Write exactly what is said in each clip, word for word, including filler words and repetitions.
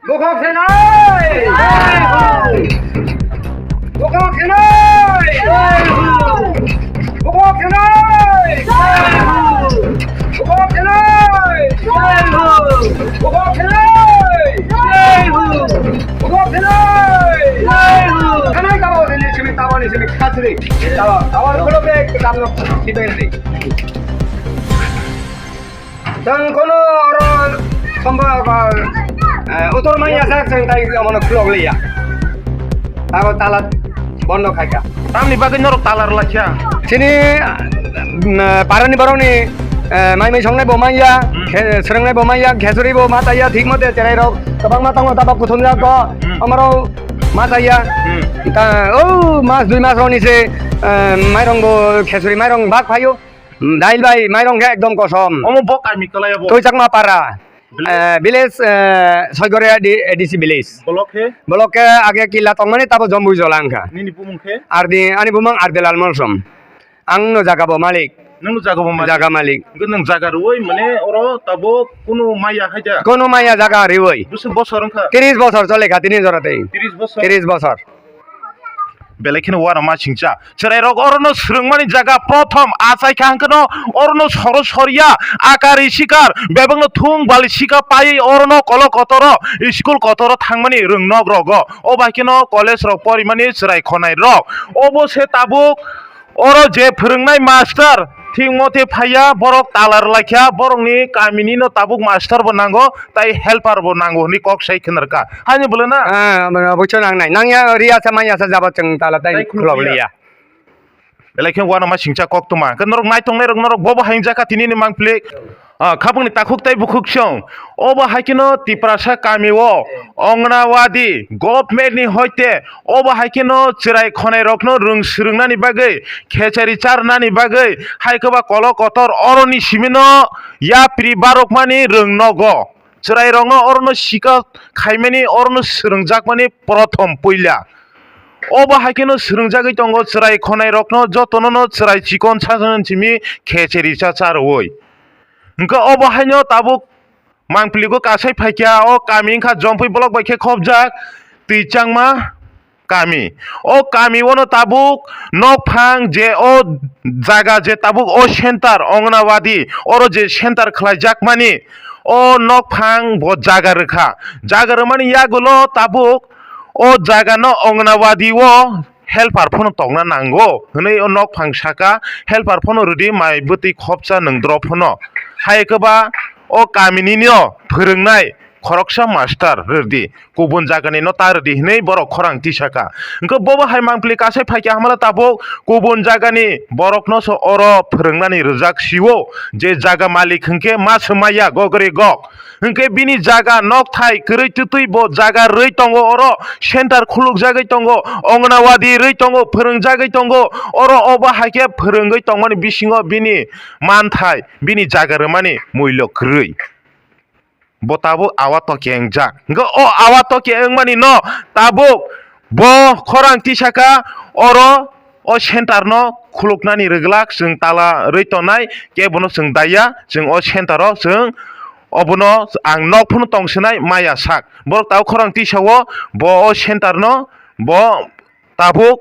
Bukhuk Senai! Bukhuk Senai! Bukhuk Senai! Bukhuk Senai! Bukhuk Senai! Bukhuk Senai! Kanai tabo ni simi, tabo ni simi khasri. Tabo, tabo ni khulok de, tabo ni simi. Tang kono oro somba ba, eh, utor manya sak sang tai amono khulok liya. Tabo tala bondo khaika. Tamni bagwi norok tala rwlakya? Chini, mm, parani borokni, eh, mai mai songnai bo manya, Hmm. khe-, srwngnai bo manya, khesuri bo ma chaya, thik mote cherai rok kwbangma tongo, tabo kuthum jak ko, Hmm. amaro ma chaya. Hmm. Ta, o mas dui mas rokni se, eh, mairong bo khesuri mairong bak phaio. Hmm, dail bai mairong khe ekdom kosom. Omo bo kami kwlai abo? Twi Chakma para. Village? Eh, village, eh, Soigoria D-, A D C village. Block khe? Block khe age Killa tongmani tabo Jombui Jola wngkha. Nini bumung khe? Ardi, ani bumung Ardi Lal Molsom. Ang no jaga bo malik. Nang no jaga bo malik? Jaga malik. Hwnkhe nwng jaga rwui mane oro tabo kunu maya hai da? Kunu maya jaga rwui. Bwswk bosor wngkha? Tris bosor chole kha tini jora tei. Tris bosor? Tris bosor. Belai kheno uanama singcha. Chwrairok orono swrwngmani jaga prothom achai kha hwnkhe no orono soro soria, akari sikar, bebakno thung bali sika paiwi orono kolo kotoro, school kotoro thangmani rwngnok rogo. O bai kheno college rok porimani chwrai khonai rok. Obo se tabuk oro je phwrwngnai master thik mote phaiya, borok tala rwlaikha, borokni kamini no tabuk master bo nango, tai helper bo nango hwnwi kok sai khwna rwkha. Haini bwlwno? Ah, oboicho nangnai. Nangya riya sa manya sa jaba chwng tala tai khulok liya. Belai khe uanama singcha koktwma. Khe norok naitongnai rok norok bobo hai wngjakha tini ni mangpili. Ah, khabangni takhuk tai bukhuk song. Obo hai kheno Tiprasa kami o Anganwadi government ni hoite obo hai kheno chwrai khonai rokno rwng swrwngnani bagwi, khechari charnani bagwi, hai khe ba kolo kotor oroni simi no yapri barokmani rwng nogo. Chwrairokno orono sikha khaimani, orono swrwngjakmani prothom puila. Obo hai kheno swrwngjagwi tongo chwrai khonairokno, jotono no chwrai chikon sajani simi khecheri cha cha rwui. Hwnkhe obo haino tabuk mangpiligo kasai phaikha, o kami wngkha Jompui block bai khe khopjak Twichangma kami. O kami ono tabuk nokphang je o jaga je tabuk o center Anganwadi, oro je center khlaijakmani o nokphang bo jaga rwkha. Jaga rwmani yagulo tabuk o jaga no Anganwadi o helper phano tongna nango hwnwi o nokphang saka, helper phano rwdi mai bwtwi khopsa nwng drop phano. Hai khe ba o kamini no phwrwngnai khoroksa master rwdi, kubun jagani no ta rwdi hwnwi borok khorang tisaka. Hwnkhe bobo hai mangpili kasai phaikha hamala tabuk kubun jagani borokno se oro phwrwngnani rwjak sio, je jaga malik hwnkhe ma swmaiya gogri gok. Hwnkhe bini jaga nokthai kwrwi twtwi bo jaga rwi tongo, oro center khulukjagwi tongo, Anganwadi rwi tongo, phwrwngjagwi tongo, oro obo hai khe phwrwngwi tongmani bisingo bini manthai, bini jaga rwmani muilo kwrwi. Bo tabuk awa toke wngjak. Hwnkhe o awa toke wngmani no tabuk bo khorang tisaka oro o center no khuluknani rwglak chwng tala rwi tongnai, kebono chwng daiya, chwng o center o chwng obono ang nok phano tong swnai maya sak. Borok tabuk khorang tisao bo o center no bo tabuk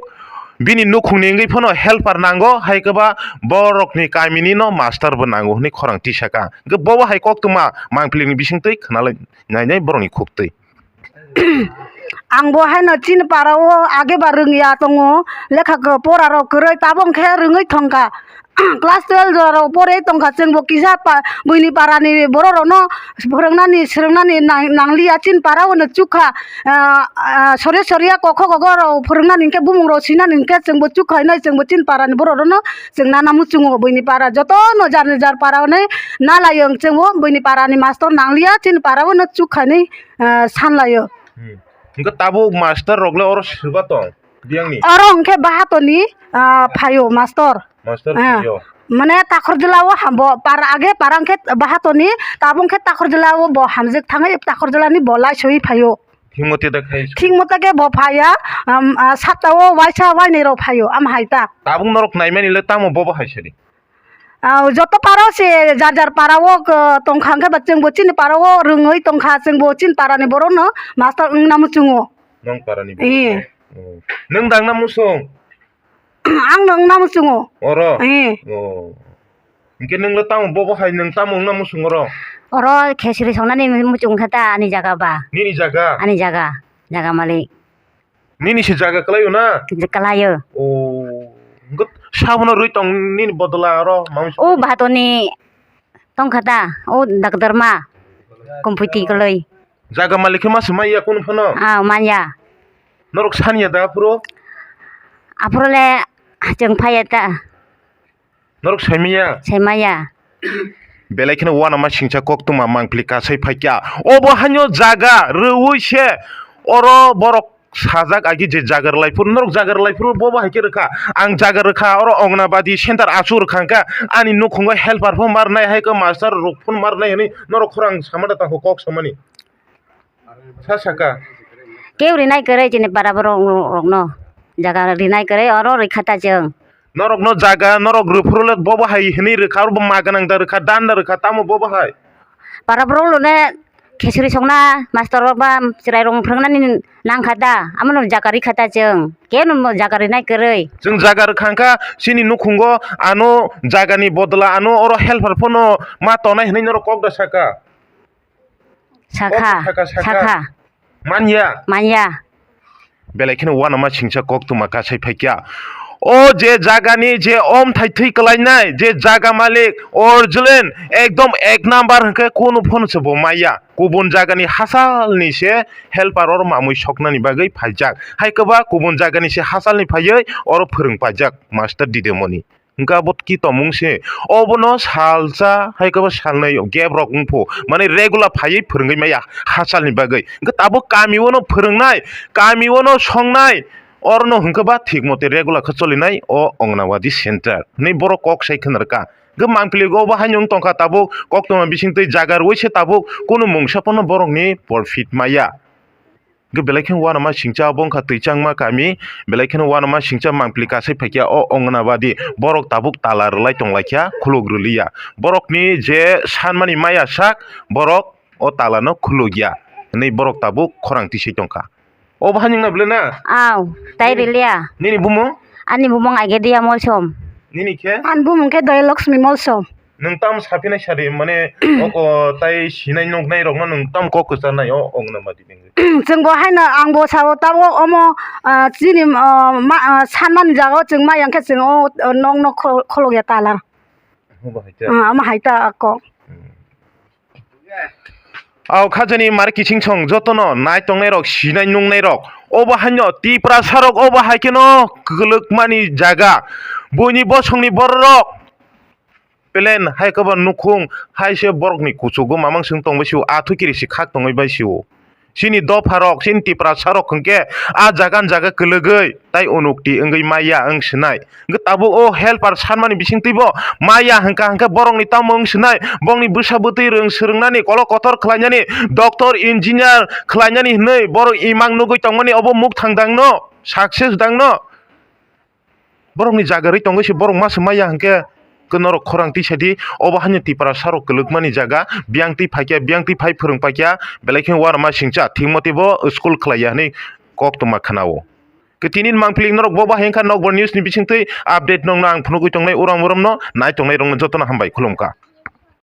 bini nukhungni wngwi phano helper nango, hai khe ba borokni kamini no master bo nango hwnwi khorang tisaka. Hwnkhe bobo hai koktwma mangpili ni bisingtwi khwnalai nainai borokni khuktwi. Ang bo haino chini para o age ba rwngya tongo, lekha pora rok kwrwi, tabok khe rwngwi thongkha. Class twelve rok porwi tongkha, chwng bo kisa pa-, buini para ni borok rok no phwrwng nani, swrwng nani nang-, nang liya, chini para o no chukha. Ah, ah, soria soria kokho gogo rok phwrwng nani hinkhe, bumung rok sinani hinkhe, chwng bo chukha hinwi, chwng bo chini para ni borok rok no chwng nana muchungo, buini para joto no jar ni jar para o nai na laiyung, chwng bo buini para ni master nang liya, chini para o no chukha hinwi, ah, san laio. Hmm. Hwnkhe tabuk master rok le oro swba tong biyang ni? Oro hwnkhe Bahatoni, ah, phaio master. Master Ah, phaio. Mane Takhorjwla o ham-, bo para age para hwnkhe Bahatoni, tabuk hwnkhe Takhorjwla o bo hamjwk thangwi Takhorjwla ni bo laisoi phaio. Thik mote da khai. Thik mote khe bo phaiya, um, ah, satta o waisa wainwi rok phaio, am hai ta. Tabuk norok naimani le tamo bobo hai sadi? Ah, joto para o se jar jar para o, ko, tongkha hwnkhe ba chwngbo chini para o rwngwi tongkha, chwngbo chini para ni borok no master wngna muchungo. Nong para ni borok Eh. no? Oh. Nwng dang na musung? Ang no wngna muchungo. Oro? Eh. Oh. Hwnkhe nwng le tamo bobo hai nwng tamo wngna muchung oro? Oro khesri songnani muchung kha ta ani jaga ba. Nini jaga? Ani jaga. Jaga malik. Nini se jaga kwlaio na? Kwlaio. Oh. Hwnkhe sabono rwi tong nini bodola oro mangsa? O bahatoni tongkha ta, o doctor ma. Kumpui twi kwlwi. Jaga malik khe ma se manya kunu phano? Ah, manya. Norok saniya da aphuru? Aphuru le chwng phaiya ta. Norok saimanya? Saimanya. Belai kheno uanama singcha koktwma mangpili kasai phaikya. Obo haino jaga rwui se oro borok sajak agi je jaga rwlai phuru norok jaga rwlai phuru bobo hai khe rwkha. Ang jaga rwkha oro Anganwadi center achuk rwkha hwnkha ani nukhungo helper pho marnai hai khe master rok pho marnai hwnwi norok khorang sama da tangkho kok samani. Sa saka. Keu rinai kwrwi chini para borok rokno. Jaga rinai kwrwi oro rikha ta chwng. Norokno jaga norok rwphuru le bobo hai hwnwi rwkha, oro bo ma gwnang da rwkha, dan da rwkha, tamo bobo hai? Para borok lone khesuri songna master rok ba chwrai rok phwrwngnani nangkha da, amono jaga rikha ta chwng. Keno jaga rinai kwrwi. Chwng jaga rwkha hwnkha chini nukhungo ano jagani bodla ano oro helper phano ma tonai hwnwi norok kok da saka. Sakha, sakha, sakha. Manya. Manya. Belai kheno uanama singcha koktwma kasai phaikya. O je jagani je omthai thwi kwlainai, je jaga malik, origin, ekdom ek number hwnkhe kunu phano se bo maya. Kubun jagani hasalni se helper oro mamui soknani bagwi phaijak. Hai kwba kubun jagani se hasalni phaiwi oro phwrwng paijak master Didimoni. Hwnkhe abo ki tongmung se? Obono salsa hai khe bo salnwi gap rok wngphu, mane regular phaiwi phwrwngwi maya hachalni bagwi. Hwnkhe tabuk kami o no phwrwngnai, kami o no songnai, orono hwnkhe ba thik mote regular khe cholinai o Anganwadi center hinwi borok kok sai khna rwkha. Hwnkhe mangpili obo haino wng tongkha tabuk koktwma bisingtwi jaga rwui se tabuk kunu mungsa phano borokni profit maya. Hwnkhe belai kheno uanama singcha abo wngkha twichangma kami, belai kheno uanama singcha mangpili kasai phaikya o Anganwadi borok tabuk tala rwlai tonglaikha, khuluk rwliya. Borokni je sanmani maya sak, borok o talano khulukya hinwi borok tabuk khorang tisai tongkha. Obo hai wngna bwle na? Aw, tai rwliya. Nini bumung? Ani bumung Agedia Molsom. Nini khe? Ani bumung khe Doyaloksmi Molsom. Nwng tamo saphinai sadi, mane, oko tai sinai nuknai rokno nwng tamo kok kwcharnai o Anganwadi ni? Chwng bo haino ang bo sao, tabuk omo, ah, chini, ah, ma, ah, sanmani jaga o chwng ma yang khe chwng o, o nokno kho-, kholok ya talar. Omo hai ta? Ah, omo hai ta kok. Hmm. Aw khajani mari kiching song jotono nai tongnai rok, sinai nuknai rok. Obo haino Tiprasa rok obo hai kheno kwlwkmani jaga. Buini bosongni bororok. Pelen hai khe bo nukhung hai se borokni kuchugo mamang song tongbai sio, athu kiri si khak tongwi bai sio. Chini dopha rok, chini Tiprasa rok hwnkhe a jaga ni jaga kwlwgwi tai unukti wngwi maya wng sinai. Hwnkhe tabuk o helper sanmani bisingtwi bo maya hwnkha hwnkhe borokni tamo wng sinai, bongni bwsa bwtwi rwng swrwngnani, kolok kotor khlainani, doctor, engineer khlainani hwnwi borok imang nugwi tongmani obo mukthang dangno, success dangno. Borokni jaga rwi tongwi se borok ma se maya hwnkhe khe norok khorang twi sadi, obo haino Tiprasa rok kwlwkmani jaga, biyang twi phaikya, biyang twi phai phwrwng paikya, belai khe uanama singcha thik motwi bo school khlaiya hinwi koktwma khna-o. Khe tini ni mangpili norok bo bahai wngkha Nokbar News ni bisingtwi update nokno ang phunugwi tongnai uram uramno nai tongnai rokno jotono hambai khulumkha.